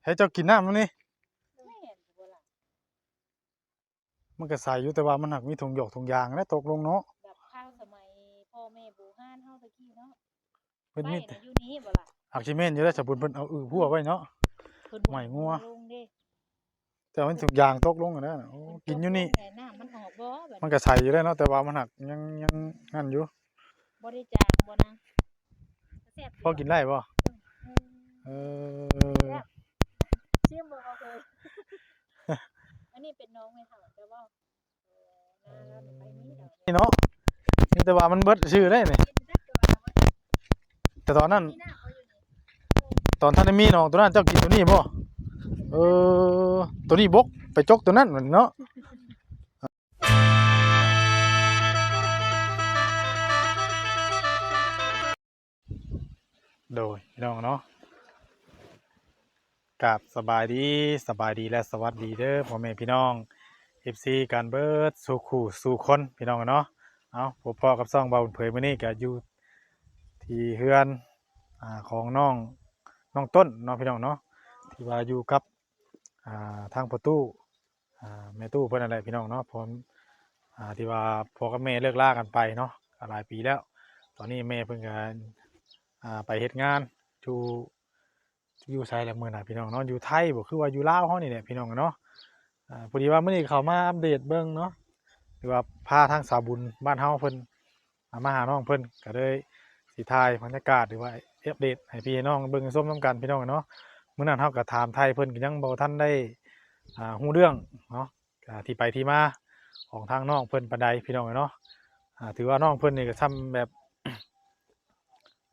ໃຫ້ເຈົ້າກິນນ້ຳນຳນີ້ ແມ່ນບໍ່ລະ? ມັນກໍໃສຢູ່ ແຕ່ວ່າມັນຫາກມີຖົງຢອກຖົງຢາງແຫຼະຕົກລົງເນາະ ແບບຄາວສະໄໝພໍ່ແມ່ບູຮານເຮົາແຕ່ກີ້ເນາະ ເພິ່ນມີ ໄມ້ນະຢູ່ນີ້ບໍ່ລະ? ອາກຊິແມ່ນຢູ່ແຫຼະ ສະບຸນເພິ່ນເອົາອຶພົວໄວ້ເນາະ ເພິ່ນບໍ່ ໄມ້ງົວ ລົງເດ້ ແຕ່ວ່າມັນຖືກຢາງຕົກລົງຫັ້ນນະ ໂອ້ ກິນຢູ່ນີ້ ນ້ຳມັນອອກບໍ່ບັດ ມັນກໍໃສຢູ່ແລ້ວເນາະ ແຕ່ວ່າມັນຫາກຍັງ ຍັງນັ້ນຢູ່ ບໍ່ໄດ້ຈາງບໍ່ນາງ ແຊບ ພໍກິນໄດ້ບໍ່? ອືມ ເອີ ແຊບ ຊີມເບິ່ງເອົາເລີຍ ອັນນີ້ເປັນນ້ອງແມ່ເຖົ້າເຈົ້າບໍ່? ເອີ ໜ້າລາວນີ້ໄປມີດອກ ນີ້ເນາະ ມີແຕ່ວ່າມັນເບິດຊື່ເດ້ນີ້ ແຕ່ຕອນນັ້ນ ຕອນທັນໄດ້ມີໜອງໂຕນັ້ນ ເຈົ້າກິນໂຕນີ້ບໍ່? ເອີ ໂຕນີ້ບົກ ໄປຈົກໂຕນັ້ນເນາະ. ໂດຍ ພີ່ນ້ອງເນາະ ກາບສະບາຍດີ ສະບາຍດີ ແລະ ສະຫວັດດີເດີພໍ່ແມ່ພີ່ນ້ອງ ເອັຟຊີ ກັນເບິດສູ່ຄູ່ສູ່ຄົນ ພີ່ນ້ອງເນາະ. ເອົາ ພົບພໍ້ກັບຊ່ອງບ່າວບຸນເຜີຍ ມື້ນີ້ກໍຢູ່ທີ່ເຮືອນ ອາ ຂອງນ້ອງ ນ້ອງຕົ້ນເນາະ ພີ່ນ້ອງເນາະ ທີ່ວ່າຢູ່ກັບ ອາ ທາງພໍ່ຕູ້ ອາ ແມ່ຕູ້ເພິ່ນນັ້ນແຫຼະ ພີ່ນ້ອງເນາະ. ເພາະ ອາ ທີ່ວ່າພໍ່ກັບແມ່ເລີກລາກັນໄປເນາະ ກໍຫຼາຍປີແລ້ວ. ຕອນນີ້ແມ່ເພິ່ນກໍ ອາ ໄປເຮັດງານຢູ່ ຢູ່ໃສລະມື້ນະ ພີ່ນ້ອງເນາະ ຢູ່ໄທບໍ່ ຄືວ່າຢູ່ລາວເຮົານີ້ແຫຼະ ພີ່ນ້ອງເນາະ. ອາ ພໍດີວ່າມື້ນີ້ເຂົ້າມາອັບເດດເບິ່ງເນາະ ຫຼືວ່າພາທາງສາວບຸນບ້ານເຮົາເພິ່ນ ອາ ມາຫານ້ອງເພິ່ນ ກໍເລີຍຊິຖ່າຍບັນຍາກາດ ຫຼືວ່າອັບເດດໃຫ້ພີ່ໃຫ້ນ້ອງເບິ່ງຊົມນຳກັນ ພີ່ນ້ອງເນາະ. ມື້ນັ້ນເຮົາກໍຖາມໄຖ່ເພິ່ນ ກໍຍັງບໍ່ທັນໄດ້ ອາ ຮູ້ເລື່ອງເນາະ ອາ ທີ່ໄປທີ່ມາຂອງທາງນ້ອງເພິ່ນປານໃດ ພີ່ນ້ອງເນາະ. ອາ ຖືວ່ານ້ອງເພິ່ນນີ້ກໍຊ່ຳແບບ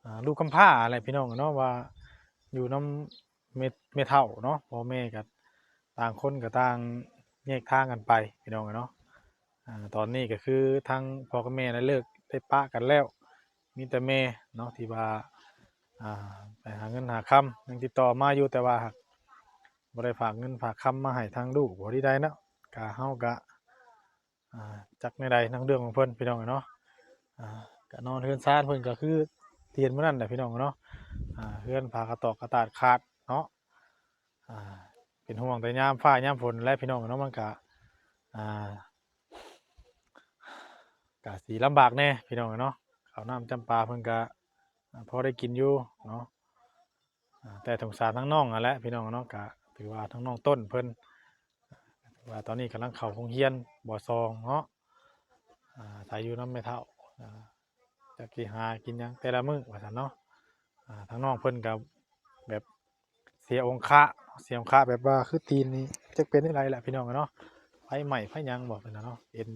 ອາ ລູກກຳພ້າແຫຼະ ພີ່ນ້ອງເນາະ ວ່າຢູ່ນຳແມ່ ແມ່ເຖົ້າເນາະ ພໍ່ແມ່ກໍຕ່າງຄົນກໍຕ່າງແຍກທາງກັນໄປ ພີ່ນ້ອງເນາະ. ອາ ຕອນນີ້ກໍຄືທາງພໍ່ກັບແມ່ໄດ້ເລີກໄດ້ປະກັນແລ້ວ ມີແຕ່ແມ່ເນາະ ທີ່ວ່າ ອາ ໄປຫາເງິນຫາຄຳ ຍັງຕິດຕໍ່ມາຢູ່ ແຕ່ວ່າຫາກບໍ່ໄດ້ຝາກເງິນຝາກຄຳມາໃຫ້ທາງລູກບໍ່ໄດ້ເນາະ. ກະເຮົາກະ ອາ ຈັກແນວໃດ ທັງເລື່ອງຂອງເພິ່ນ ພີ່ນ້ອງເນາະ. ອາ ກະນອນເຮືອນຊານເພິ່ນ ກໍຄືທີ່ເຫັນມື້ນັ້ນແຫຼະ ພີ່ນ້ອງເນາະ. ອາ ເຮືອນຝາກະຕອກກະຕາດຂາດເນາະ ອາ ເປັນຫ່ວງແຕ່ຍາມຟ້າຍາມຝົນແຫຼະ ພີ່ນ້ອງເນາະ. ມັນກະ ອາ ກະຊິລຳບາກແດ່ ພີ່ນ້ອງເນາະ. ເຂົ້ານ້ຳຈຳປາເພິ່ນກະ ອາ ພໍໄດ້ກິນຢູ່ເນາະ. ອາ ແຕ່ສົງສານທາງນ້ອງຫັ້ນແຫຼະ ພີ່ນ້ອງເນາະ. ກະຖືວ່າທາງນ້ອງຕົ້ນເພິ່ນ ຖືວ່າຕອນນີ້ກຳລັງເຂົ້າໂຮງຮຽນ ປ.ສອງ ເນາະ. ອາ ອາໄສຢູ່ນຳແມ່ເຖົ້າ ອາ ຈັກຊິຫາກິນຫຍັງແຕ່ລະມື້ວ່າຊັ້ນເນາະ. ອາ ທາງນ້ອງເພິ່ນກໍແບບເສຍອົງຄະ ເສຍອົງຄະ ແບບວ່າຄືຕີນນີ້ຈັກເປັນແນວໃດແຫຼະ ພີ່ນ້ອງເນາະ. ໄຟໄໝ້ໄຟຫຍັງບໍ່ເພິ່ນນະເນາະ ເອັນ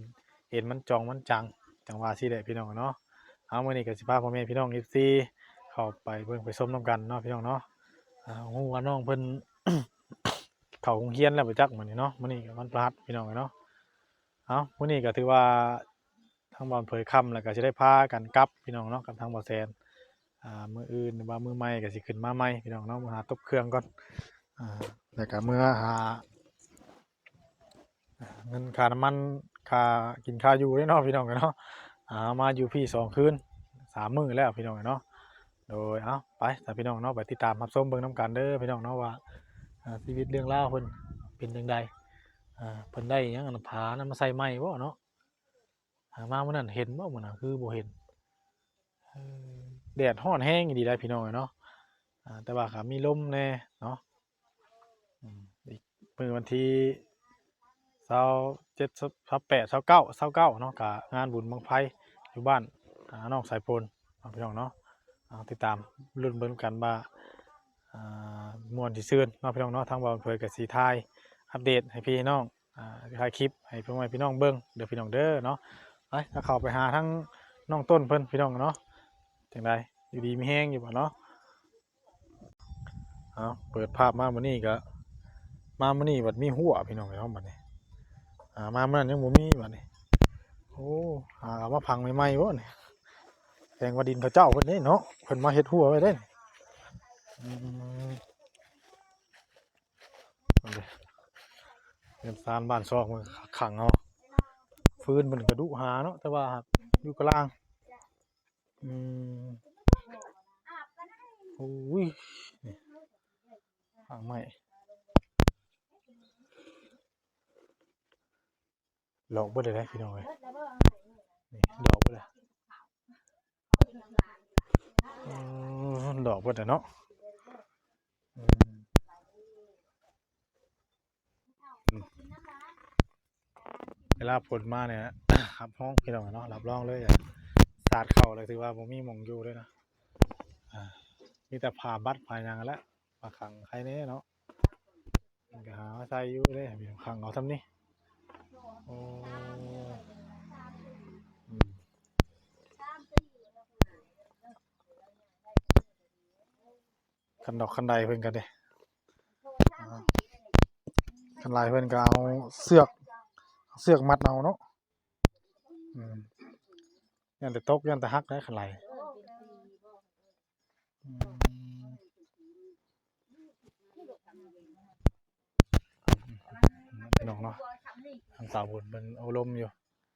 ເອັນມັນຈ່ອງມັນຈັງ ຈັ່ງວ່າຊີ້ແຫຼະ ພີ່ນ້ອງເນາະ. ເອົາ ມື້ນີ້ກໍຊິພາພໍ່ແມ່ພີ່ນ້ອງ ເອັຟຊີ ເຂົ້າໄປເບິ່ງໄປຊົມນຳກັນເນາະ ພີ່ນ້ອງເນາະ. ອາ ຮູ້ວ່ານ້ອງເພິ່ນເຂົ້າໂຮງຮຽນແລ້ວບໍ່ຈັກມື້ນີ້ເນາະ ມື້ນີ້ກໍວັນພະຫັດ ພີ່ນ້ອງເນາະ. ເອົາ ມື້ນີ້ກໍຖືວ່າທາງບ່າວເຜີຍຄ່ຳແລ້ວກໍຊິໄດ້ພາກັນກັບ ພີ່ນ້ອງເນາະ ກັບທາງບ່າວແສນ. ອາ ມື້ອື່ນ ຫຼືວ່າມື້ໃໝ່ກໍຊິຂຶ້ນມາໃໝ່ ພີ່ນ້ອງເນາະ. ມາຫາຕົບເຄື່ອງກ່ອນ ອາ ແລ້ວກໍເມືອຫາ ເງິນຄ່ານ້ຳມັນ ຄ່າກິນຄ່າຢູ່ເດ້ເນາະ ພີ່ນ້ອງເນາະ. ອາ ມາຢູ່ພີ້ສອງຄືນສາມມື້ແລ້ວ ພີ່ນ້ອງເນາະ. ໂດຍ ເອົາ ໄປຊະ ພີ່ນ້ອງເນາະ ໄປຕິດຕາມຮັບຊົມເບິ່ງນຳກັນເດີ ພີ່ນ້ອງເນາະ ວ່າ ອາ ຊີວິດເລື່ອງລາວເພິ່ນເປັນຈັ່ງໃດ. ອາ ເພິ່ນໄດ້ຫຍັງ ອັນນັ້ນ ຜ້ານັ້ນມາໃສ່ໃໝ່ບໍ່ເນາະ. ຫາມາມື້ນັ້ນເຫັນບໍ່? ມື້ນັ້ນຄືບໍ່ເຫັນ. ເອີ ແດດຮ້ອນແຮງອີ່ຫຼີໄດ໋ ພີ່ນ້ອງເອີຍເນາະ. ອາ ແຕ່ວ່າກໍມີລົມແດ່ເນາະ. ອືມ ອີກມື້ວັນທີຊາວເຈັດ ຊາວແປດ ຊາວເກົ້າ ຊາວເກົ້າເນາະ ກໍງານບຸນບັ້ງໄຟຢູ່ບ້ານ ອາ ນ້ອງສາຍຝົນເນາະ ພີ່ນ້ອງເນາະ. ເອົາ ຕິດຕາມລຸ້ນເບິ່ງກັນວ່າ ອ່າ ມ່ວນຊິຊື່ນເນາະ ພີ່ນ້ອງເນາະ. ທາງບ່າວເຜີຍກໍຊິຖ່າຍອັບເດດໃຫ້ພີ່ໃຫ້ນ້ອງ ອ່າ ຖ່າຍຄລິບໃຫ້ພໍ່ແມ່ພີ່ນ້ອງເບິ່ງເດີ ພີ່ນ້ອງເດີເນາະ. ໄປ ຖ້າເຂົ້າໄປຫາທາງນ້ອງຕົ້ນເພິ່ນ ພີ່ນ້ອງເນາະ. ຈັ່ງໃດ ຢູ່ດີມີແຮງຢູ່ບໍ່ເນາະ? ເອົາ ເປີດພາບມາມື້ນີ້ກໍ ມາມື້ນີ້ບັດມີຮົ້ວ ພີ່ນ້ອງເອີຍເນາະ ບັດນີ້. ອ່າ ມາມື້ນັ້ນຍັງບໍ່ມີບັດນີ້. ໂອ້ ຫາເອົາມາຝັງໃໝ່ໆບໍ່ນີ້? ແສດງວ່າດິນເຂົາເຈົ້າເພິ່ນເດ້ເນາະ ເພິ່ນມາເຮັດຮົ້ວໄວ້ເດ້. ອືມ ເຮືອນຊານບ້ານຊ່ອງເພິ່ນຂັງເອົາ. ຟືນເພິ່ນກໍດຸຫາເນາະ ແຕ່ວ່າຫາກຢູ່ກະລາງ. ອືມ ໂອ້ຍ ນີ້ ຫາງໄມ້ ດອກເບິດເລີຍພີ່ນ້ອງເອີຍ ນີ້ດອກເບິດເລີຍ ເອີ ດອກເບິດແລ້ວເນາະ ອືມ ອືມ ເວລາຝົນມານີ້ ຮັບຮອງພີ່ນ້ອງເນາະ ຮັບຮອງເລີຍ ສາດເຂົ້າແລ້ວຖືວ່າບໍ່ມີໝ່ອງຢູ່ເລີຍນະ ອ່າ ມີແຕ່ຜ້າບັດຜ້າຫຍັງຫັ້ນແຫຼະ ມາຂັງໄຄແດ່ເນາະ ເພິ່ນກໍຫາມາໃສ່ຢູ່ເດ້ ຂັງເອົາຊ່ຳນີ້ ໂອ້ ອືມ ຄັນດອກຄັນໄດເພິ່ນກໍເດ້ ອ່າ ຄັນໄດເພິ່ນກໍເອົາເຊືອກ ເຊືອກມັດເອົາເນາະ ອືມ ຢ້ານແຕ່ຕົກ ຢ້ານແຕ່ຫັກໄດ໋ຄັນໄດ ອືມ ພີ່ນ້ອງເນາະ ທາງສາວບຸນເພິ່ນໂອ້ລົມຢູ່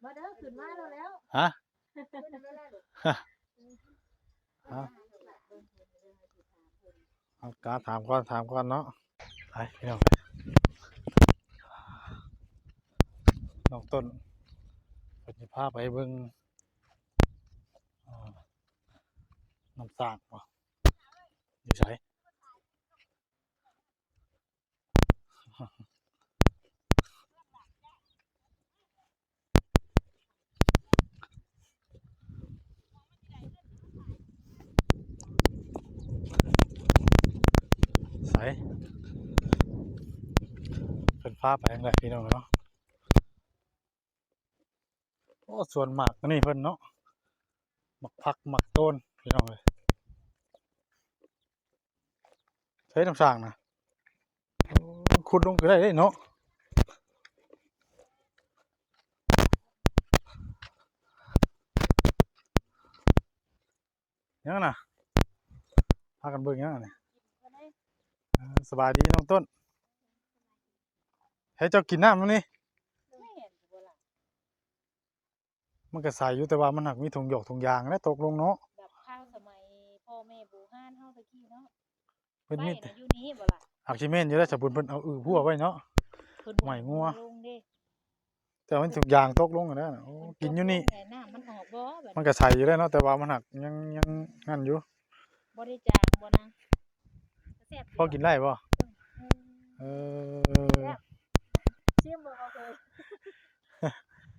ມາເດີ ຂຶ້ນມາແລ້ວ ຮະ ຮະ ເອົາ ກະຖາມກ່ອນ ຖາມກ່ອນເນາະ ໄປພີ່ນ້ອງ ນ້ອງຕົ້ນ ເພິ່ນຊິພາໄປເບິ່ງ ອ່າ ນ້ຳສ້າງບໍ່ ຢູ່ໃສ? ໃສ ເພິ່ນພາໄປທາງໃດພີ່ນ້ອງເນາະ? ໂອ້ ສວນໝາກອັນນີ້ເພິ່ນເນາະ ໝາກຜັກໝາກໂຕນພີ່ນ້ອງເອີຍ ໃຊ້ນ້ຳສ້າງນະ ໂອ້ ຂຸດລົງກໍໄດ້ເດ້ເນາະ ຫຍັງນະ ພາກັນເບິ່ງຫຍັງອັນນີ້ ເອີ ສະບາຍດີນ້ອງຕົ້ນ ໃຫ້ເຈົ້າກິນນ້ຳນຳນີ້ ມັນກໍໃສຢູ່ ແຕ່ວ່າມັນຫາກມີຖົງຢອກຖົງຢາງແຫຼະຕົກລົງເນາະ ແບບຄາວສະໄໝພໍ່ແມ່ບູຮານເຮົາຕະກີ້ເນາະ ເພິ່ນມີແຕ່ ຢູ່ນີ້ບໍ່ລະ ອາກຊິແມ່ນຢູ່ແລ້ວ ສະບຸນເພິ່ນເອົາອືພົວໄວ້ເນາະ ໄໝງົວ ແຕ່ວ່າມັນທຸກຢ່າງຕົກລົງຫັ້ນນະ ໂອ້ ກິນຢູ່ນີ້ ນ້ຳມັນອອກບໍ່ ມັນກໍໃສຢູ່ແລ້ວເນາະ ແຕ່ວ່າມັນຫາກຍັງ ຍັງນັ້ນຢູ່ ບໍ່ໄດ້ຈາງບໍ່ນາງ ພໍກິນໄດ້ບໍ່? ເອີ ຊິມເບິ່ງເອົາເລີຍ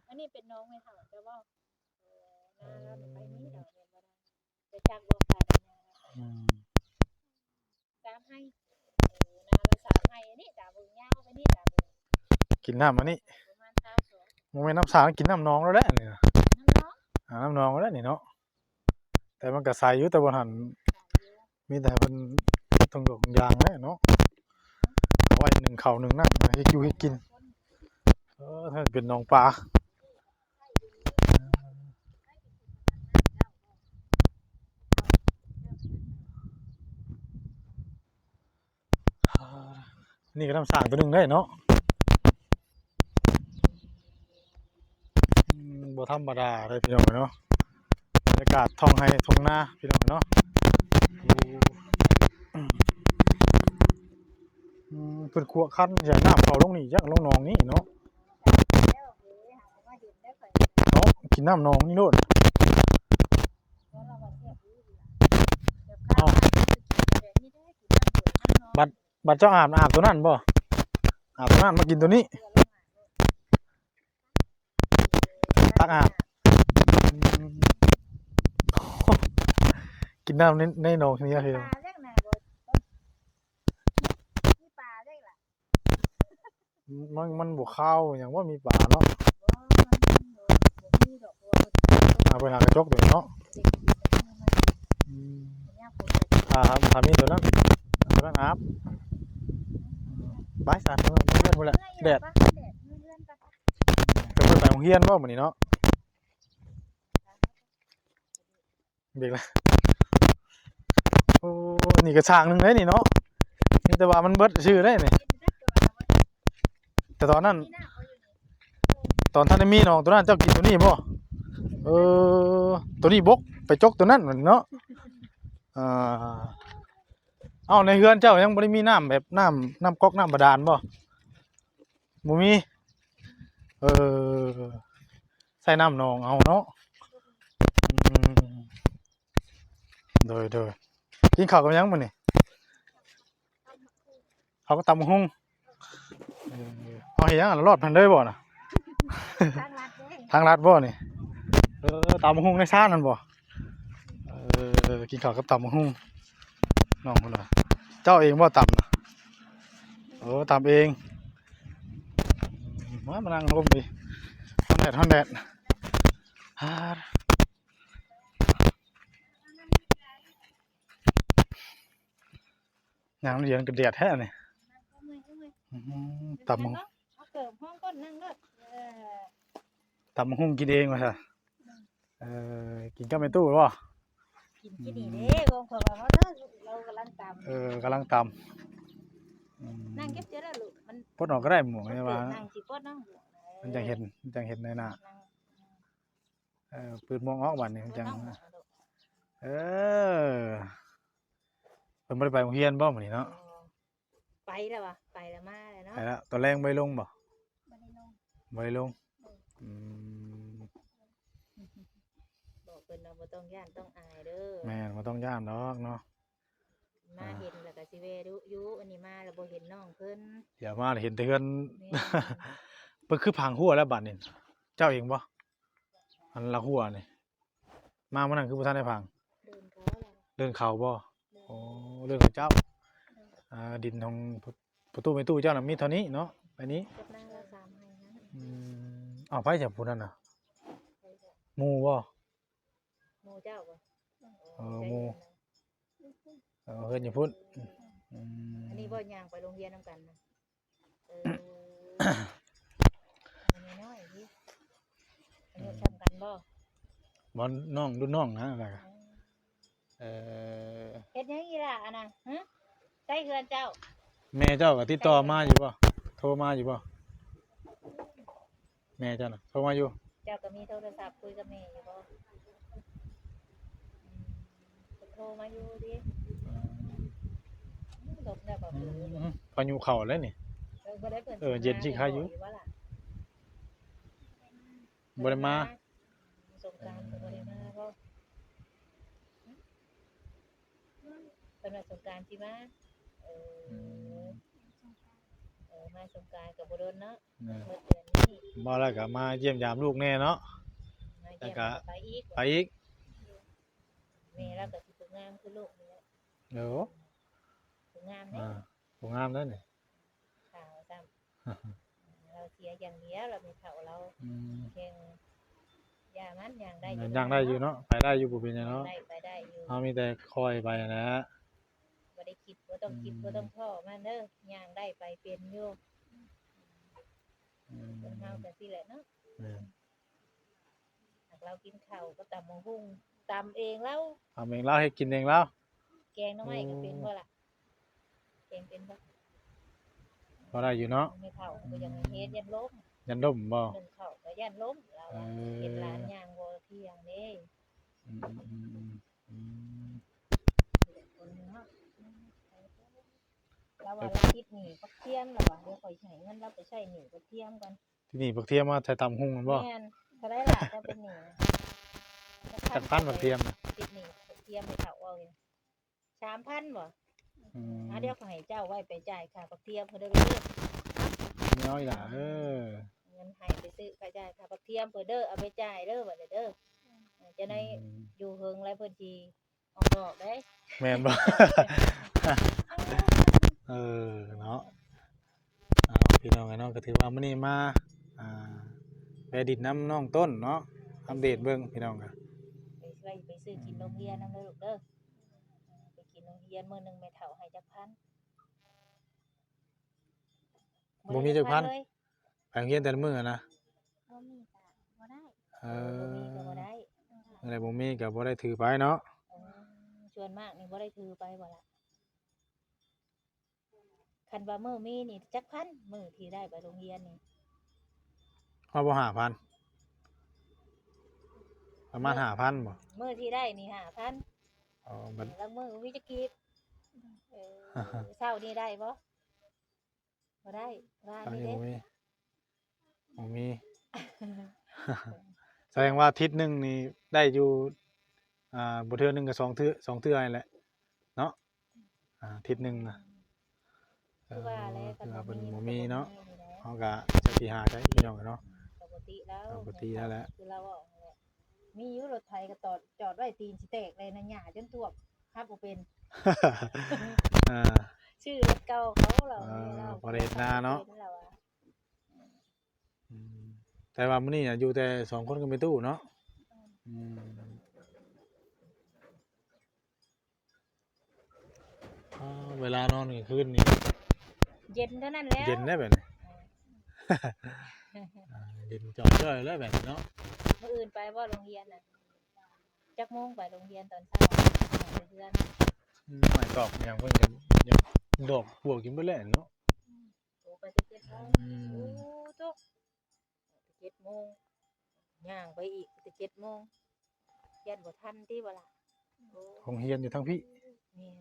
ອັນນີ້ເປັນນ້ອງແມ່ເຖົ້າເຈົ້າບໍ່? ເອີ ນາລາວໄປນີ້ດອກແມ່ນບໍ່ນາງ ຈະຈັກບໍ່ ອືມ ສາມໄຮ່ ເອີ ນາລາວສາມໄຮ່ ອັນນີ້ຕາເບິ່ງຍາວໄປນີ້ຕາເບິ່ງ ກິນນ້ຳອັນນີ້ ປະມານຊາວສອງ ບໍ່ແມ່ນນ້ຳສາງ ກິນນ້ຳໜອງແລ້ວແຫຼະນີ້ນະ ນ້ຳໜອງ ອ່າ ນ້ຳໜອງແລ້ວນີ້ເນາະ ແຕ່ມັນກໍໃສຢູ່ ແຕ່ບໍ່ທັນ ມີແຕ່ເພິ່ນຖົງຢາງແຫຼະເນາະ ເອົາໄວ້ໜຶ້ງເຂົ້າໜຶ້ງນ້ຳ ເຮັດຢູ່ເຮັດກິນ ເອີ ເປັນໜອງປາ ນີ້ກໍນ້ຳສ້າງຕົວໜຶ່ງເດ້ເນາະ ອືມ ບໍ່ທຳມະດາເດ້ພີ່ນ້ອງເນາະ ບັນຍາກາດທ້ອງໄຮ່ທ້ອງນາພີ່ນ້ອງເນາະ ອືມ ເພິ່ນຂົວຄັນ ຢາກນ້ຳເຂົ້າລົງນີ້ ຢາກລົງໜອງນີ້ເນາະ ເນາະ ກິນນ້ຳໜອງນີ້ໂລດ ເອົ້າ ບັດ ບັດເຈົ້າອາບ ອາບຕົວນັ້ນບໍ່? ອາບຕົວນັ້ນມາກິນຕົວນີ້ ຕັກອາບ ອືມ ກິນນ້ຳໃນ ໃນໜອງນີ້ຄື ມັນ ມັນບໍ່ຄາວຫຍັງວ່າມີປາເນາະ ບໍ່ ມັນ ມັນບໍ່ ບໍ່ມີດອກ ເພາະວ່າເພິ່ນ ອ່າ ເພິ່ນຫາກະຈົກຕົວນີ້ເນາະ ອືມ ຖ້າ ຖ້າມີຕົວນັ້ນ ຕົວນັ້ນອາບ ໄປຊະ ເມືອ ເມືອເຮືອນພຸ້ນແຫຼະ ແດດ ເພິ່ນໄປໂຮງຮຽນບໍ່ມື້ນີ້ເນາະ? ເບກລະ ໂອ້ ນີ້ກະສາງໜຶ່ງເດ້ນີ້ເນາະ ມີແຕ່ວ່າມັນເບິດຊື່ເດ້ນີ້ ແຕ່ຕອນນັ້ນ ຕອນທັນໄດ້ມີໜອງຕົວນັ້ນ ເຈົ້າກິນຕົວນີ້ບໍ່? ເອີ ຕົວນີ້ບົກ ໄປຈົກຕົວນັ້ນເນາະ ອ່າ ເອົ້າ ໃນເຮືອນເຈົ້າຍັງບໍ່ໄດ້ມີນ້ຳແບບ ນ້ຳ ນ້ຳກອກ ນ້ຳບາດານບໍ່? ບໍ່ມີ ເ ເອີ ໃສ່ນ້ຳໜອງເອົາເນາະ. ອືມ ໂດຍໆ ກິນເຂົ້າກັບຫຍັງມື້ນີ້? ເຂົາກໍຕຳບັກຫຸ່ງ. ເອີ ເຮົາເຮັດຫຍັງລອດພັນເດີບໍ່ນະ? ທາງລັດເດ້ ທາງລັດບໍ່ນີ້? ເອີ ຕຳບັກຫຸ່ງໃນຊານຫັ້ນບໍ່? ເອີ ກິນເຂົ້າກັບຕຳບັກຫຸ່ງ ນ້ອງເພິ່ນວ່າ. ເຈົ້າເອງບໍ່ຕຳນະ? ໂອ້ ຕຳເອງ. ມາ ມານັ່ງລົມພີ້ ຮ້ອນແດດ ຮ້ອນແດດ. ອ່າ ຍາມລຽນກໍແດດແທ້ນີ້. ອືມ ຕຳບັກຫຸ່ງ ເອົາເກີບຫ້ອງກ່ອນ ນັ່ງໂລດ. ເອີ ຕຳບັກຫຸ່ງກິນເອງວ່າຊະ. ເອີ ກິນກັບແມ່ຕູ້ບໍ່? ກິນ ກິນນີ້ເດ້ ຂອງຂ້ອຍວ່າເຮົາເດີ ລາວກຳລັງຕຳ. ເອີ ກຳລັງຕຳ. ອືມ ນັ່ງເກັບເສື້ອແລ້ວລູກ ມັນປົດອອກກໍໄດ້ໝວກນີ້ວ່າ ນັ່ງຊິປົດເນາະ ມັນຈັ່ງເຫັນ ມັນຈັ່ງເຫັນໃນໜ້າ. ເອີ ປືດໝວກອອກບາດນີ້ມັນຈັ່ງ ເອີ ເພິ່ນບໍ່ໄດ້ໄປໂຮງຮຽນບໍ່ມື້ນີ້ເນາະ? ໄປແລ້ວຫວາ ໄປແລ້ວມາແລ້ວເນາະ. ໄປແລ້ວ ຕອນແລງບໍ່ໄດ້ລົງບໍ່? ບໍ່ໄດ້ລົງ ບໍ່ໄດ້ລົງ. ອືມ ອືມ ບອກເພິ່ນວ່າບໍ່ຕ້ອງຢ້ານຕ້ອງອາຍເດີ. ແມ່ນ ບໍ່ຕ້ອງຢ້ານດອກເນາະ. ມາເຫັນແລ້ວກໍຊິແວ່ດຸຢູ່ ອັນນີ້ມາແລ້ວບໍ່ເຫັນນ້ອງເພິ່ນ ດຽວມາເຫັນແຕ່ເຮືອນ. ແມ່ນ ເພິ່ນຄືພັງຮົ້ວແລ້ວບາດນີ້. ເຈົ້າເອງບໍ່? ອັນລະຮົ້ວນີ້ ມາມື້ນັ້ນຄືບໍ່ທັນໄດ້ພັງ? ເດີ່ນເຂົາແລ້ວ ເດີ່ນເຂົາບໍ່? ໂດຍ ໂອ້ ເດີ່ນເຂົາເຈົ້າ. ໂດຍ ອ່າ ດິນຂອງພໍ່ຕູ້ແມ່ຕູ້ເຈົ້ານະມີເທົ່ານີ້ເນາະ ໄປນີ້ ກັບນາງລາວສາມໄຮ່ຫັ້ນ. ອືມ ເອົາ ໃຜຈະຜູ້ນັ້ນນະ? ໃຜຈະ? ໝູ່ບໍ່? ໝູ່ເຈົ້າບໍ່? ເອີ ໝູ່ ເອີ ເຮືອນຢູ່ພຸ້ນ. ອືມ ອັນນີ້ບໍ່ ຍ່າງໄປໂຮງຮຽນນຳກັນນະ? ເອີ ນ້ອຍໆ ອືມ ອາຍຸສ່ຳກັນບໍ່? ບໍ່ ນ້ອງ ລຸ້ນນ້ອງນະ. ເອີ ເອີ ເຮັດຫຍັງອີ່ຫຼ້າອັນນະ? ຫຶ ໃສເຮືອນເຈົ້າ? ແມ່ເຈົ້າກໍຕິດຕໍ່ມາຢູ່ບໍ່? ໂທມາຢູ່ບໍ່? ແມ່ເຈົ້ານະໂທມາຢູ່. ເຈົ້າກໍມີໂທລະສັບຄຸຍກັບແມ່ຢູ່ບໍ່? ອືມ ເພິ່ນໂທມາຢູ່ຕິ? ອືມ ອືມ ລົມແລ້ວບໍ່? ອືມ ພາຍຸເຂົ້າແລ້ວນີ້. ເອີ ບໍ່ໄດ້ເພິ່ນ ເອີ ເຢັນຊິຄາຢູ່. ບໍ່ໄດ້ມາ ສົງການກໍບໍ່ໄດ້ມາບໍ່? ເພິ່ນວ່າສົງການຊິມາ. ເອີ ອືມ ເອີ ມາສົງການກໍບໍ່ດົນເນາະ. ແມ່ນ ໝົດເດືອນນີ້ ມາແລ້ວກໍມາຢ້ຽມຢາມລູກແດ່ເນາະ. ມາຢ້ຽມ ແລ້ວກໍໄປອີກ ໄປອີກ. ແມ່ລາວກໍຊິຜູ້ງາມຄືລູກນີ້ແຫຼະ. ໂອ້ ຜູ້ງາມເດ້ ອ່າ ຜູ້ງາມເດ້ນີ້. ຂາວຊ້ຳ ລາວເສຍຢ່າງດຽວ ລາວແມ່ເຖົ້າລາວ. ອືມ ແຂງ ຢ່າມັນ ຍ່າງໄດ້ຢູ່ ຍ່າງໄດ້ຢູ່ເນາະ ໄປໄດ້ຢູ່ ບໍ່ເປັນຫຍັງເນາະ. ໄດ້ ໄປໄດ້ຢູ່ ເຮົາມີແຕ່ຄ່ອຍໄປຫັ້ນແຫຼະ. ບໍ່ໄດ້ຄິດ ບໍ່ຕ້ອງຄິດ ອືມ ບໍ່ຕ້ອງທໍ້ມັນເດີ ຍ່າງໄດ້ໄປເປັນຢູ່. ອືມ ຄົນເຮົາກໍຊີ້ແຫຼະເນາະ. ແມ່ນ ຫາກລາວກິນເຂົ້າກັບຕຳບັກຫຸ່ງ ຕຳເອງລາວ ຕຳເອງລາວ ເຮັດກິນເອງລາວ. ແກງໜໍ່ໄມ້ກໍເປັນບໍ່ລະ? ແກງເປັນບໍ່? ພໍໄດ້ຢູ່ເນາະ. ແມ່ເຖົ້າກໍຍັງເຮັດ ຢ້ານລົ້ມ ຢ້ານລົ້ມບໍ່? ໜຶ້ງເຂົ້າກໍຢ້ານລົ້ມລາວ. ເອີ ເຮັດຫຼານຍ່າງບໍ່ທ່ຽງເດ້. ອືມ ອືມ ອືມ ອືມ ລາວວ່າລາວຕິດໜີ້ບັກທຽມ ລາວວ່າ ດຽວຂ້ອຍຊິໃຫ້ເງິນລາວໄປໃຊ້ໜີ້ບັກທຽມກ່ອນ. ຕິດໜີ້ບັກທຽມມາໃສ່ຕຳບັກຫຸ່ງແມ່ນບໍ່? ແມ່ນ. ເທົ່າໃດລະ ເຈົ້າເປັນໜີ້ນະ? ຈັກພັນບັກທຽມນະ? ຕິດໜີ້ບັກທຽມ ແມ່ເຖົ້າເວົ້າຢູ່ ສາມພັນບໍ່? ອືມ ອ່າ ດຽວຂ້ອຍໃຫ້ເຈົ້າໄວ້ໄປຈ່າຍຄ່າບັກທຽມເພິ່ນເດີລູກ. ນ້ອຍຫຼ້າເອີຍ ເງິນໃຫ້ໄປຊື້ຄ່າຈ່າຍຄ່າບັກທຽມເພິ່ນເດີ ເອົາໄປຈ່າຍເດີ ບັດນີ້ເດີ. ເອີ ຈັ່ງໃດ ອືມ ຢູ່ເຫິງແລ້ວເພິ່ນຊິອອກດອກເດ້. ແມ່ນບໍ່? ເອີ ເນາະ. ເອົາ ພີ່ນ້ອງເອີຍເນາະ ກໍຖືວ່າມື້ນີ້ມາ ອ່າ ແວະດິນນຳນ້ອງຕົ້ນເນາະ ອັບເດດເບິ່ງພີ່ນ້ອງ. ໄປຊ່ວຍໄປຊື້ກິນໂຮງຮຽນນຳເດີລູກເດີ. ໄປກິນໂຮງຮຽນ ມື້ໜຶ່ງແມ່ເຖົ້າໃຫ້ຈັກພັນ? ບໍ່ມີຈັກພັນເລີຍ. ໄປໂຮງຮຽນແຕ່ລະມື້ນະ? ບໍ່ມີກໍບໍ່ໄດ້. ເອີ ບໍ່ມີກໍບໍ່ໄດ້. ເອີ ມື້ໃດບໍ່ມີກໍບໍ່ໄດ້ຖືໄປເນາະ. ເອີ ສ່ວນມາກນີ້ບໍ່ໄດ້ຖືໄປບໍ່ລະ? ຄັນວ່າມື້ມີນີ້ຈັກພັນ ມື້ທີ່ໄດ້ໄປໂຮງຮຽນນີ້? ຮອດບໍ່ຫ້າພັນ? ປະມານຫ້າພັນບໍ່? ມື້ທີ່ໄດ້ນີ້ຫ້າພັນ. ອໍ ບັດ ລາງມື້ມີຈັກກີບ? ເອີ ເຊົ້ານີ້ໄດ້ບໍ່? ບໍ່ໄດ້. ວານນີ້ເດ້? ບໍ່ມີ ບໍ່ມີ. ແສດງວ່າທິດໜຶ່ງນີ້ໄດ້ຢູ່ ອ່າ ບໍ່ເທື່ອໜຶ່ງກໍສອງເທື່ອ ສອງເທື່ອນີ້ແຫຼະເນາະ. ອ່າ ທິດໜຶ່ງນະ ຄືວ່າແຫຼະ ເອີ ຄືວ່າເພິ່ນບໍ່ມີເນາະ ເຮົາກໍຈັກຊິຫາໃສພີ່ນ້ອງເນາະ. ກໍບໍ່ຕິລາວ ກໍບໍ່ຕິລາວແຫຼະ ຄືລາວເວົ້າຫັ້ນແຫຼະ. ມີຢູ່ລົດໄຖກໍຈອດ ຈອດໄວ້ຕີນຊິແຕກເລີຍນະ ຫຍ້າຈົນຖ້ວມ ຂັບບໍ່ເປັນ. ອ່າ ຊື້ລົດເກົ່າເຂົາລາວ ເອີ ລາວ ພໍໄດ້ເຮັດນາເນາະ ເປັນລາວວ່າ. ອືມ ແຕ່ວ່າມື້ນີ້ນະຢູ່ແຕ່ສອງຄົນກັບແມ່ຕູ້ເນາະ. ອືມ ອືມ ອໍ ເວລານອນກາງຄືນນີ້ ເຢັນເທົ່ານັ້ນແລ້ວ ເຢັນແລ້ວແບບນີ້. ອ່າ ເຢັນຈ່ອຍໆແລ້ວແບບນີ້ເນາະ. ມື້ອື່ນໄປບໍ່ໂຮງຮຽນນະ? ຈັກໂມງໄປໂຮງຮຽນຕອນເຊົ້າ? ໄປເຮືອນ ອືມ ຫ້ອຍຕອກຫຍັງເພິ່ນກໍຢາກດອກພວກກິນເບິດແລ້ວເນາະ. ອືມ ໂອ້ ໄປແຕ່ເຈັດໂມງ. ອືມ ໂອ້ ໂຕ ເຈັດໂມງ ຍ່າງໄປອີກແຕ່ເຈັດໂມງ ຢ້ານບໍ່ທັນຕິບໍ່ລະ? ໂອ້ ໂຮງຮຽນຢູ່ທາງພີ້. ແມ່ນ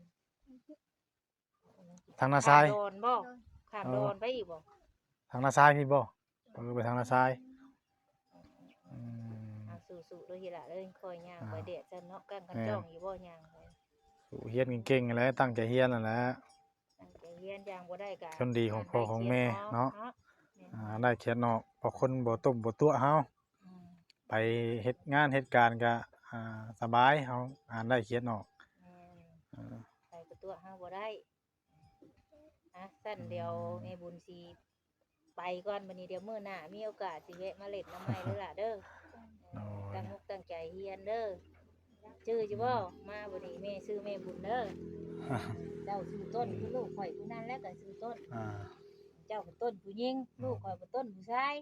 ທາງນາຊາຍ ຂ້າມດອນບໍ່? ຂ້າມດອນໄປອີກບໍ່? ເອີ ທາງນາຊາຍພີ້ບໍ່? ເອີ ໄປທາງນາຊາຍ. ອືມ ອືມ ອ່າ ສູ້ໆເດີ ທີລະເດີ ຄ່ອຍຍ່າງໄປ. ອ່າ ແດດຊັ້ນເນາະ ກາງກັນ ແມ່ນ ຈ້ອງຢູ່ບໍ່ ຍ່າງໄປ? ສູ້ຮຽນເກັ່ງໆຫັ້ນແຫຼະ ຕັ້ງໃຈຮຽນຫັ້ນແຫຼະ. ຕັ້ງໃຈຮຽນ ຢ່າງບໍ່ໄດ້ກະ ຄົນດີຂອງພໍ່ຂອງແມ່ເນາະ. ອ່າ ໄດ້ຂຽດນອກ ເພາະຄົນບໍ່ຕົ້ມບໍ່ຕົວະເຮົາ. ອືມ ໄປເຮັດງານເຮັດການກະ ອ່າ ສະບາຍ ເຮົາອ່ານໄດ້ຂຽດນອກ. ແມ່ນ ເອີ ໃຜກໍຕົວະເຮົາບໍ່ໄດ້. ອ່ະ ຊັ້ນ ອືມ ດຽວແມ່ບຸນຊິໄປກ່ອນ ບັດນີ້ດຽວມື້ໜ້າມີໂອກາດຊິແວະມາຫຼິ້ນນຳໃໝ່ເດີລະເດີ. ໂດຍ ຕັ້ງອົກຕັ້ງໃຈຮຽນເດີ. ຈື່ຢູ່ບໍ່? ມາບັດນີ້ແມ່ຊື່ແມ່ບຸນເດີ. ເຈົ້າຊື່ຕົ້ນ ຄືລູກຂ້ອຍຜູ້ນັ້ນແຫຼະກໍຊື່ຕົ້ນ. ອ່າ ເຈົ້າກໍຕົ້ນຜູ້ຍິງ ອ່າ ລູກຂ້ອຍກໍຕົ້ນຜູ້ຊາຍ.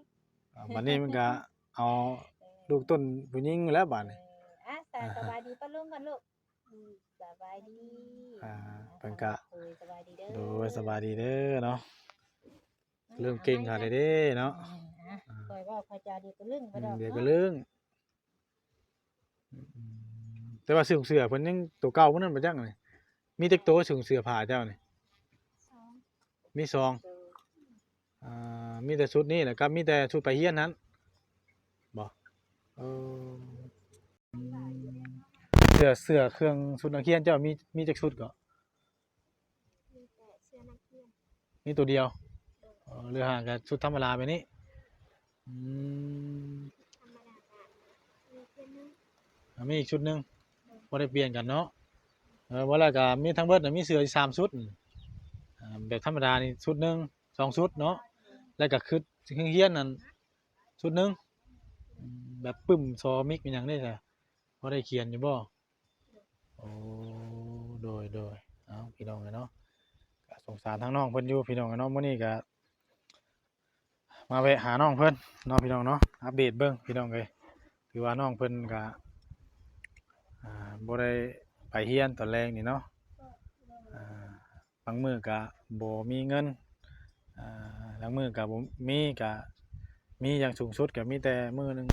ອ່າ ບັດນີ້ມັນກໍເອົາ ເອີ ລູກຕົ້ນຜູ້ຍິງແລ້ວບັດນີ້. ເອີ ອ່ະ ສະ ອ່າ ສະບາຍດີປ້າລຸງກ່ອນລູກ. ອືມ ສະບາຍດີ. ອ່າ ເພິ່ນກະ ໂດຍ ສະບາຍດີເດີ. ໂດຍ ສະບາຍດີເດີເນາະ. ເລີ່ມເກັ່ງຂາດແລ້ວເດ້ເນາະ. ອືມ ອ່າ ຂ້ອຍເວົ້າຂ້ອຍຈາດຽວກໍລຶ້ງໄປດອກ. ອືມ ດຽວກໍລຶ້ງ. ອືມ ແຕ່ວ່າເສື້ອ ເສື້ອເພິ່ນຍັງໂຕເກົ່າໝົດນັ້ນບໍ່ຈັກນີ້. ມີຈັກໂຕເສື້ອຜ້າເຈົ້ານີ້? ສອງ ມີສອງ. ອ່າ ມີແຕ່ຊຸດນີ້ແຫຼະ ກັບມີແຕ່ຊຸດໄປຮຽນຫັ້ນບໍ? ເອີ ອືມ ເສື້ອ ເສື້ອເຄື່ອງຊຸດນັກຮຽນເຈົ້າມີ ມີຈັກຊຸດເກາະ? ມີແຕ່ເສື້ອນັກຮຽນ ມີໂຕດຽວ. ໂດຍ ເອີ ຫຼືຫາກະຊຸດທຳມະດາແບບນີ້. ອືມ ທຳມະດາກະມີເທື່ອໜຶ່ງ ອ່າ ມີອີກຊຸດໜຶ່ງ. ໂດຍ ບໍ່ໄດ້ປ່ຽນກັນເນາະ. ເອີ ວ່າແລ້ວກະມີທັງເບິດນະ ມີເສື້ອຢູ່ສາມຊຸດ. ອ່າ ແບບທຳມະດານີ້ຊຸດໜຶ່ງ ສອງຊຸດເນາະ ແລ້ວກໍຄຶດໂຮງຮຽນນັ້ນຊຸດໜຶ່ງ. ອືມ ແບບປຶ້ມຊໍມິກອີຫຍັງເດ້ ພໍໄດ້ຂຽນຢູ່ບໍ່? ໂອ້ ໂດຍ ໂດຍ ເອົາ ພີ່ນ້ອງເອີຍເນາະ ກໍສົງສານທາງນ້ອງເພິ່ນຢູ່ ພີ່ນ້ອງເອີຍເນາະ. ມື້ນີ້ກໍ ມາແວະຫານ້ອງເພິ່ນເນາະ ພີ່ນ້ອງເນາະ ອັບເດດເບິ່ງ ພີ່ນ້ອງເອີຍ. ຖືວ່ານ້ອງເພິ່ນກະ ອ່າ ບໍ່ໄດ້ໄປຮຽນຕອນແລງນີ້ເນາະ. ອ່າ ບາງມື້ກະບໍ່ມີເງິນ ອ່າ ບາງມື້ກະບໍ່ມີ ກະມີຢ່າງສູງສຸດກະມີແຕ່ມື້ໜຶ່ງ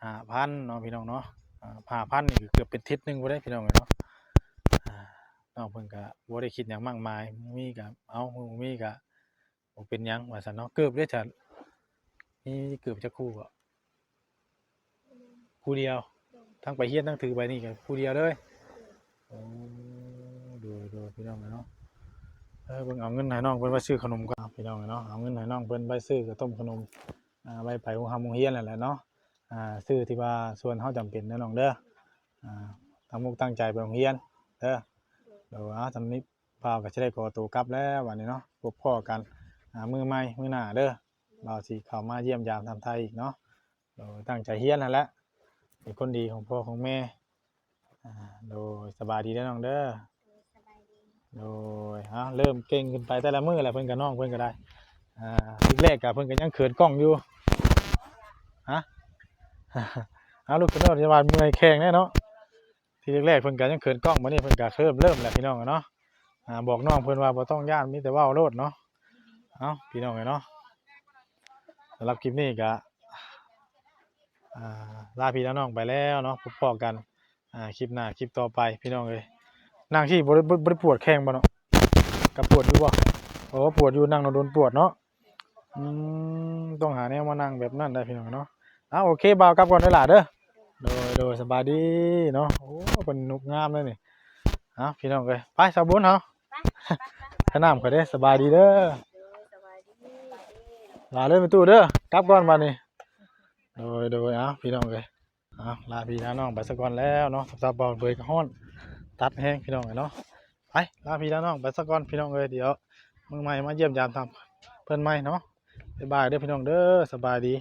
ຫ້າພັນເນາະ ພີ່ນ້ອງເນາະ. ອ່າ ຫ້າພັນນີ້ກໍເກືອບເປັນທິດໜຶ່ງພຸ້ນເດ້ ພີ່ນ້ອງເອີຍເນາະ. ອ່າ ນ້ອງເພິ່ນກະບໍ່ໄດ້ຄິດຫຍັງມາກມາຍ ມີກະເອົາ ບໍ່ມີກະ ບໍ່ເປັນຫຍັງວ່າຊັ້ນເນາະ. ເກີບເດ້ຊັ້ນ ມີເກີບຈັກຄູ່ເກາະ? ຄູ່ດຽວ. ທັງໄປຮຽນທັງຖືໃບນີ້ກໍຄູ່ດຽວເລີຍ. ໂອ້ ໂດຍ ໂດຍ ພີ່ນ້ອງເນາະ. ເອີ ເບິ່ງເອົາເງິນໃຫ້ນ້ອງເພິ່ນໄວ້ຊື້ຂະໜົມກ່ອນ ພີ່ນ້ອງເນາະ. ເອົາເງິນໃຫ້ນ້ອງເພິ່ນໄວ້ຊື້ເຂົ້າຕົ້ມຂະໜົມ ອ່າ ໄວ້ໄປໂຮງຮ່ຳໂຮງຮຽນນັ້ນແຫຼະເນາະ. ອ່າ ຊື້ທີ່ວ່າສ່ວນເຮົາຈຳເປັນເດີນ້ອງເດີ. ອ່າ ຕັ້ງອົກຕັ້ງໃຈໄປໂຮງຮຽນເດີ. ໂດຍ ເອົາ ຊ່ຳນີ້ ບ່າວກໍຊິໄດ້ຂໍໂຕກັບແລ້ວບັດນີ້ເນາະ. ພົບພໍ້ກັນ ອ່າ ມື້ໃໝ່ມື້ໜ້າເດີ. ບ່າວຊິເຂົ້າມາຢ້ຽມຢາມຖາມໄຖ່ອີກເນາະ. ໂດຍ ຕັ້ງໃຈຮຽນຫັ້ນແຫຼະ ເປັນຄົນດີຂອງພໍ່ຂອງແມ່. ອ່າ ໂດຍ ສະບາຍດີເດີນ້ອງເດີ. ໂດຍ ສະບາຍດີ. ໂດຍ ເອົາ ເລີ່ມເກັ່ງຂຶ້ນໄປແຕ່ລະມື້ແຫຼະ ເພິ່ນກໍ ນ້ອງເພິ່ນກໍໄດ້. ອ່າ ທີແລກກໍເພິ່ນກໍຍັງເຂີນກ້ອງຢູ່. ຮະ? ເອົາ ລຸກຂຶ້ນໂລດ ຢ່າວ່າເມື່ອຍແຂ້ງແດ່ເນາະ. ທີແລກໆ ເພິ່ນກໍຍັງເຂີນກ້ອງ ບັດນີ້ເພິ່ນກໍເລີ່ມ ເລີ່ມແລ້ວ ພີ່ນ້ອງເນາະ. ອ່າ ບອກນ້ອງເພິ່ນວ່າບໍ່ຕ້ອງຢ້ານ ມີແຕ່ເວົ້າໂລດເນາະ. ເອົ້າ ພີ່ນ້ອງເອີຍເນາະ ສຳລັບຄລິບນີ້ກໍ ອ່າ ລາພີ່ລານ້ອງໄປແລ້ວເນາະ. ພົບພໍ້ກັນ ອ່າ ຄລິບໜ້າ ຄລິບຕໍ່ໄປ ພີ່ນ້ອງເອີຍ. ນັ່ງທີ່ບໍ່ໄດ້ ບໍ່ ບໍ່ໄດ້ປວດແຂ້ງບໍ່ເນາະ? ກໍປວດຢູ່ບໍ່? ໂອ້ ປວດຢູ່ ນັ່ງດົນໆປວດເນາະ. ອ ອືມ ຕ້ອງຫາແນວມານັ່ງແບບນັ້ນໄດ້ພີ່ນ້ອງເນາະ. ເອົາ ໂອເຄ ບ່າວກັບກ່ອນເດີຫຼ້າເດີ. ໂດຍ ໂດຍ ສະບາຍດີເນາະ. ໂອ້ ເພິ່ນນຸບງາມເລີຍນີ້. ເອົາ ພີ່ນ້ອງເອີຍ ໄປສາວບຸນເຮົາ ໄປ ໄປ ໄປ ໄປ ຂະນ້ຳຂ້ອຍເດ້. ສະບາຍດີເດີ ໂດຍ ສະບາຍດີ ຫຼ້າເດີ ແມ່ຕູ້ເດີ ກັບກ່ອນບາດນີ້. ໂດຍ ໂດຍ ເອົາ ພີ່ນ້ອງເອີຍ ເອົາ ລາພີ່ລານ້ອງໄປສາກ່ອນແລ້ວເນາະ. ສຳລັບບ່າວເບີຍກໍຮ້ອນຕັບແຮງພີ່ນ້ອງເອີຍເນາະ. ໄປ ລາພີ່ລານ້ອງໄປສາກ່ອນພີ່ນ້ອງເອີຍ. ດຽວມື້ໃໝ່ມາຢ້ຽມຢາມຖາມເພິ່ນໃໝ່ເນາະ. ບາຍບາຍເດີພີ່ນ້ອງເດີ ສະບາຍດີ.